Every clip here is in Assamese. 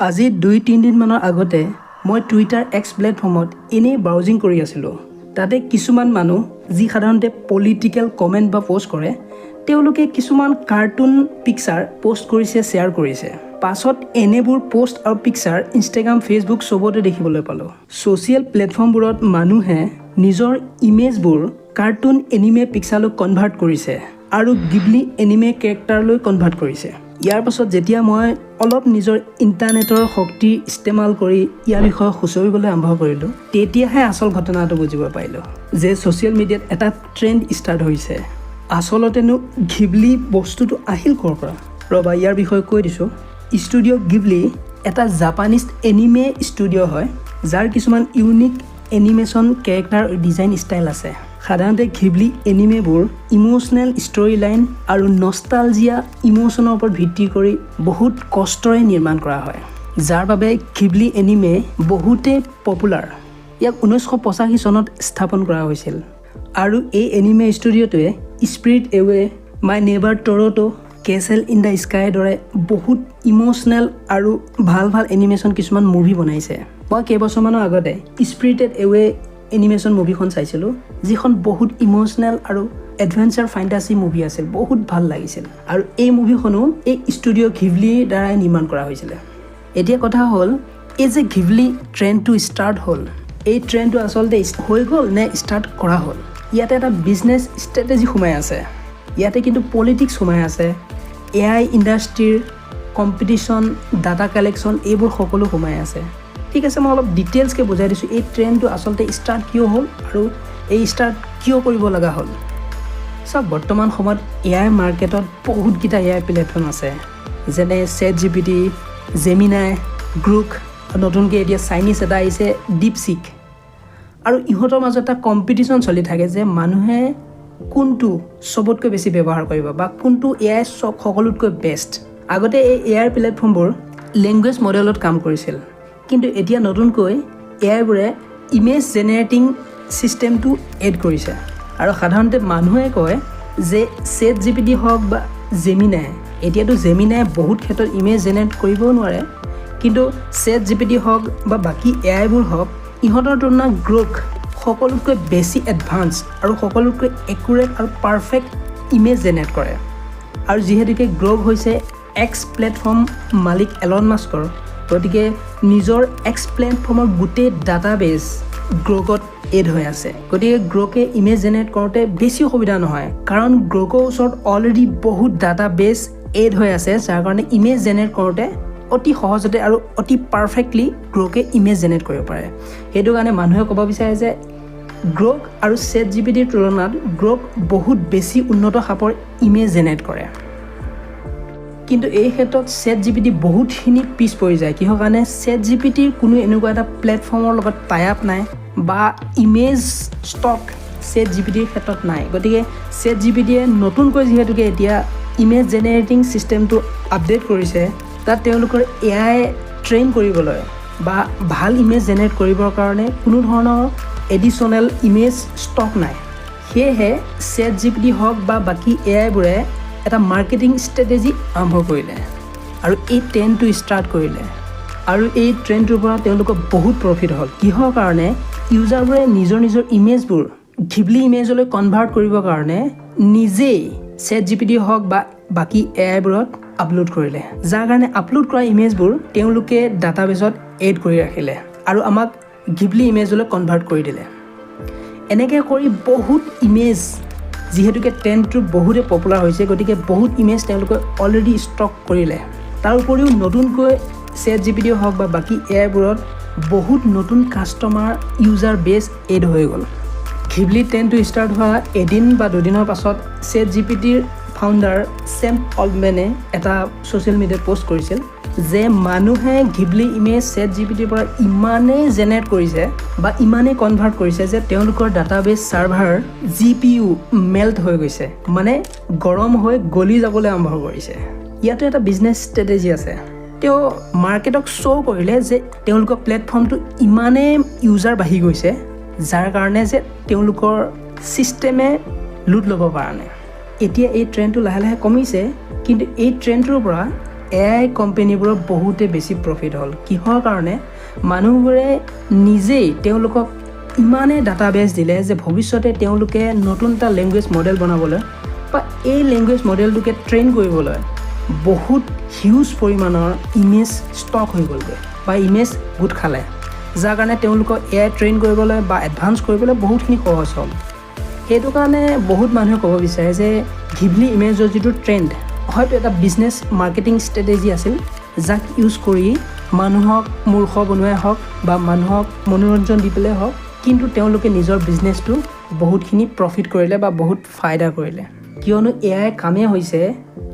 আজি 2-3 দিনমানৰ আগতে মই টুইটাৰ এক্স প্লেটফৰ্মত এনেই ব্ৰাউজিং কৰি আছিলোঁ। তাতে কিছুমান মানুহ, যি সাধাৰণতে পলিটিকেল কমেণ্ট বা প'ষ্ট কৰে, তেওঁলোকে কিছুমান কাৰ্টুন পিকচাৰ প'ষ্ট কৰিছে, শ্বেয়াৰ কৰিছে। পাছত এনেবোৰ প'ষ্ট আৰু পিকচাৰ ইনষ্টাগ্ৰাম, ফেচবুক চবতে দেখিবলৈ পালোঁ। ছ'চিয়েল প্লেটফৰ্মবোৰত মানুহে নিজৰ ইমেজবোৰ কাৰ্টুন এনিমে পিকচাৰলৈ কনভাৰ্ট কৰিছে আৰু গিবলি এনিমে কেৰেক্টাৰলৈ কনভাৰ্ট কৰিছে। ইয়াৰ পাছত যেতিয়া মই অলপ নিজৰ ইণ্টাৰনেটৰ শক্তি ইস্তেমাল কৰি ইয়াৰ বিষয়ে খুচৰিবলৈ আৰম্ভ কৰিলোঁ, তেতিয়াহে আচল ঘটনাটো বুজিব পাৰিলোঁ যে ছ'চিয়েল মিডিয়াত এটা ট্ৰেণ্ড ষ্টাৰ্ট হৈছে। আচলতেনো ঘিবলি বস্তুটো আহিল ক'ৰ পৰা? ৰ'বা, ইয়াৰ বিষয়ে কৈ দিছোঁ। ষ্টুডিঅ' গিবলি এটা জাপানিজ এনিমে ষ্টুডিঅ' হয়, যাৰ কিছুমান unique animation character design style আছে। সাধাৰণতে ঘিবলি এনিমেবোৰ ইম'চনেল ষ্টৰী লাইন আৰু নষ্টালজিয়া ইম'চনৰ ওপৰত ভিত্তি কৰি বহুত কষ্টৰে নিৰ্মাণ কৰা হয়, যাৰ বাবে ঘিবলি এনিমে বহুতেই পপুলাৰ। ইয়াক 1985 চনত স্থাপন কৰা হৈছিল আৰু এই এনিমে ষ্টুডিঅ'টোৱে spirited away, my neighbour Totoro, castle in the স্কাইৰ দৰে বহুত ইম'চনেল আৰু ভাল ভাল এনিমেশ্যন কিছুমান মুভি বনাইছে। মই কেইবছৰমানৰ আগতে স্পিৰিটেড এৱে এনিমেশ্যন মুভিখন চাইছিলোঁ, যিখন বহুত ইম'চনেল আৰু এডভেঞ্চাৰ ফাইণ্টাচি মুভি আছিল। বহুত ভাল লাগিছিল আৰু এই মুভিখনো এই ষ্টুডিঅ' ঘিবলিৰ দ্বাৰাই নিৰ্মাণ কৰা হৈছিলে। এতিয়া কথা হ'ল, এই যে ঘিবলি ট্ৰেণ্ডটো ষ্টাৰ্ট হ'ল, এই ট্ৰেণ্ডটো আচলতে হৈ গ'ল নে ষ্টাৰ্ট কৰা হ'ল? ইয়াতে এটা বিজনেছ ষ্ট্ৰেটেজি সোমাই আছে, ইয়াতে কিন্তু পলিটিক্স সোমাই আছে, এআই ইণ্ডাষ্ট্ৰীৰ কম্পিটিশ্যন, ডাটা কালেকশ্যন, এইবোৰ সকলো সোমাই আছে। ঠিক আছে, মই অলপ ডিটেইলছকৈ বুজাই দিছোঁ, এই ট্ৰেণ্ডটো আচলতে ষ্টাৰ্ট কিয় হ'ল আৰু এই ষ্টাৰ্ট কিয় কৰিব লগা হ'ল। চাওক, বৰ্তমান সময়ত এআই মাৰ্কেটত বহুতকেইটা এআই প্লেটফৰ্ম আছে, যেনে চেট জিপিটি, জেমিনাই, গ্ৰুক, নতুনকৈ এতিয়া চাইনিজ এটা আহিছে ডিপ চিক। আৰু ইহঁতৰ মাজত এটা কম্পিটিশ্যন চলি থাকে যে মানুহে কোনটো চবতকৈ বেছি ব্যৱহাৰ কৰিব বা কোনটো এআই চব সকলোতকৈ বেষ্ট। আগতে এই এআই প্লেটফৰ্মবোৰ লেংগুৱেজ মডেলত কাম কৰিছিল, কিন্তু এতিয়া নতুনকৈ এআইবোৰে ইমেজ জেনেৰেটিং ছিষ্টেমটো এড কৰিছে। আৰু সাধাৰণতে মানুহে কয় যে চেট জিপিটি হওক বা জেমিনাই, এতিয়াতো জেমিনাই বহুত ক্ষেত্ৰত ইমেজ জেনেৰেট কৰিবও নোৱাৰে, কিন্তু চেট জিপিটি হওক বা বাকী এআইবোৰ হওক, ইহঁতৰ তুলনাত গ্ৰ'ক সকলোতকৈ বেছি এডভান্স আৰু সকলোতকৈ একুৰেট আৰু পাৰফেক্ট ইমেজ জেনেৰেট কৰে। আৰু যিহেতুকে গ্ৰ'ক হৈছে এক্স প্লেটফৰ্ম মালিক এলন মাস্কৰ, গতিকে নিজৰ এক্স প্লেটফৰ্মৰ গোটেই ডাটাবেছ গ্ৰ'কত এড হৈ আছে। গতিকে গ্ৰ'কে ইমেজ জেনেৰেট কৰোঁতে বেছি অসুবিধা নহয়, কাৰণ গ্ৰ'কৰ ওচৰত অলৰেডি বহুত ডাটাবেছ এড হৈ আছে, যাৰ কাৰণে ইমেজ জেনেৰেট কৰোঁতে অতি সহজতে আৰু অতি পাৰফেক্টলি গ্ৰ'কে ইমেজ জেনেৰেট কৰিব পাৰে। সেইটো কাৰণে মানুহে ক'ব বিচাৰে যে গ্ৰ'ক আৰু চেট জিপিটিৰ তুলনাত গ্ৰ'ক বহুত বেছি উন্নত খাপৰ ইমেজ জেনেৰেট কৰে। কিন্তু এই ক্ষেত্ৰত চেট জিপিটি বহুতখিনি পিছ পৰি যায়। কিহৰ কাৰণে? চেট জিপিটিৰ কোনো এনেকুৱা এটা প্লেটফৰ্মৰ লগত টাই আপ নাই বা ইমেজ ষ্টক চেট জিপিটিৰ ক্ষেত্ৰত নাই। গতিকে চেট জিপিটিয়ে নতুনকৈ যিহেতুকে এতিয়া ইমেজ জেনেৰেটিং ছিষ্টেমটো আপডেট কৰিছে, তাত তেওঁলোকৰ এআই ট্ৰেইন কৰিবলৈ বা ভাল ইমেজ জেনেৰেট কৰিবৰ কাৰণে কোনো ধৰণৰ এডিশ্যনেল ইমেজ ষ্টক নাই। সেয়েহে চেট জিপিটি হওক বা বাকী এআইবোৰে এটা মাৰ্কেটিং ষ্ট্ৰেটেজি আৰম্ভ কৰিলে আৰু এই ট্ৰেণ্ডটো ষ্টাৰ্ট কৰিলে। আৰু এই ট্ৰেণ্ডটোৰ পৰা তেওঁলোকৰ বহুত প্ৰফিট হ'ল। কিহৰ কাৰণে? ইউজাৰবোৰে নিজৰ নিজৰ ইমেজবোৰ ঘিবলি ইমেজলৈ কনভাৰ্ট কৰিবৰ কাৰণে নিজেই চেট জিপিটি হওক বা বাকী এআইবোৰত আপলোড কৰিলে, যাৰ কাৰণে আপলোড কৰা ইমেজবোৰ তেওঁলোকে ডাটাবেছত এড কৰি ৰাখিলে আৰু আমাক ঘিবলি ইমেজলৈ কনভাৰ্ট কৰি দিলে। এনেকৈ কৰি বহুত ইমেজ, যিহেতুকে ট্ৰেণ্ডটো বহুতে পপুলাৰ হৈছে, গতিকে বহুত ইমেজ তেওঁলোকে অলৰেডি ষ্টক কৰিলে। তাৰ উপৰিও নতুনকৈ চেট জিপিটি হওক বা বাকী এআইবোৰত বহুত নতুন কাষ্টমাৰ ইউজাৰ বেছ এড হৈ গ'ল। ঘিবলি ট্ৰেণ্ডটো ষ্টাৰ্ট হোৱা এদিন বা দুদিনৰ পাছত চেট জিপিটিৰ ফাউণ্ডাৰ চেম অল্টমেনে এটা ছ'চিয়েল মিডিয়াত পষ্ট কৰিছিল যে মানুহে ঘিবলি ইমেজ চেট জিপিটিৰ পৰা ইমানেই জেনেৰেট কৰিছে বা ইমানেই কনভাৰ্ট কৰিছে যে তেওঁলোকৰ ডাটাবেছ ছাৰ্ভাৰ জিপিইউ মেল্ট হৈ গৈছে, মানে গৰম হৈ গলি যাবলৈ আৰম্ভ কৰিছে। ইয়াতো এটা বিজনেছ ষ্ট্ৰেটেজি আছে। তেওঁ মাৰ্কেটক শ্ব' কৰিলে যে তেওঁলোকৰ প্লেটফৰ্মটো ইমানেই ইউজাৰ বাঢ়ি গৈছে, যাৰ কাৰণে যে তেওঁলোকৰ ছিষ্টেমে লোড ল'ব পৰা নাই। এতিয়া এই ট্ৰেণ্ডটো লাহে লাহে কমিছে, কিন্তু এই ট্ৰেণ্ডটোৰ পৰা এআই কোম্পেনীবোৰৰ বহুতে বেছি প্ৰফিট হ'ল। কিহৰ কাৰণে? মানুহবোৰে নিজেই তেওঁলোকক ইমানেই ডাটাবেছ দিলে যে ভৱিষ্যতে তেওঁলোকে নতুন এটা লেংগুৱেজ মডেল বনাবলৈ বা এই লেংগুৱেজ মডেলটোকে ট্ৰেইন কৰিবলৈ বহুত হিউজ পৰিমাণৰ ইমেজ ষ্টক হৈ গ'লগৈ বা ইমেজ গোট খালে, যাৰ কাৰণে তেওঁলোকক এআই ট্ৰেইন কৰিবলৈ বা এডভান্স কৰিবলৈ বহুতখিনি সহজ হ'ল। সেইটো কাৰণে বহুত মানুহে ক'ব বিচাৰে যে ঘিবলি ইমেজৰ যিটো ট্ৰেণ্ড, হয়তো এটা বিজনেছ মাৰ্কেটিং ষ্ট্ৰেটেজি আছিল, যাক ইউজ কৰি মানুহক মূৰ্খ বনোৱাই হওক বা মানুহক মনোৰঞ্জন দি পেলাই হওক, কিন্তু তেওঁলোকে নিজৰ বিজনেছটো বহুতখিনি প্ৰফিট কৰিলে বা বহুত ফাইদা কৰিলে। কিয়নো এআই কামেই হৈছে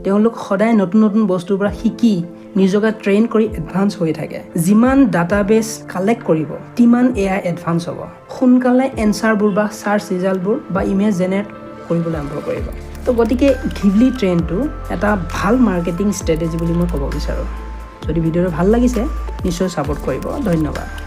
তেওঁলোক সদায় নতুন নতুন বস্তুৰ পৰা শিকি নিজকে ট্ৰেইন কৰি এডভান্স হৈ থাকে। যিমান ডাটাবেছ কালেক্ট কৰিব, তিমান এআই এডভান্স হ'ব, সোনকালে এনচাৰবোৰ বা চাৰ্চ ৰিজাল্টবোৰ বা ইমেজ জেনেৰেট কৰিবলৈ আৰম্ভ কৰিব। তো গতিকে ঘিবলি ট্ৰেণ্ডটো এটা ভাল মাৰ্কেটিং ষ্ট্ৰেটেজি বুলি মই ক'ব বিচাৰোঁ। যদি ভিডিঅ'টো ভাল লাগিছে, নিশ্চয় ছাপোৰ্ট কৰিব। ধন্যবাদ।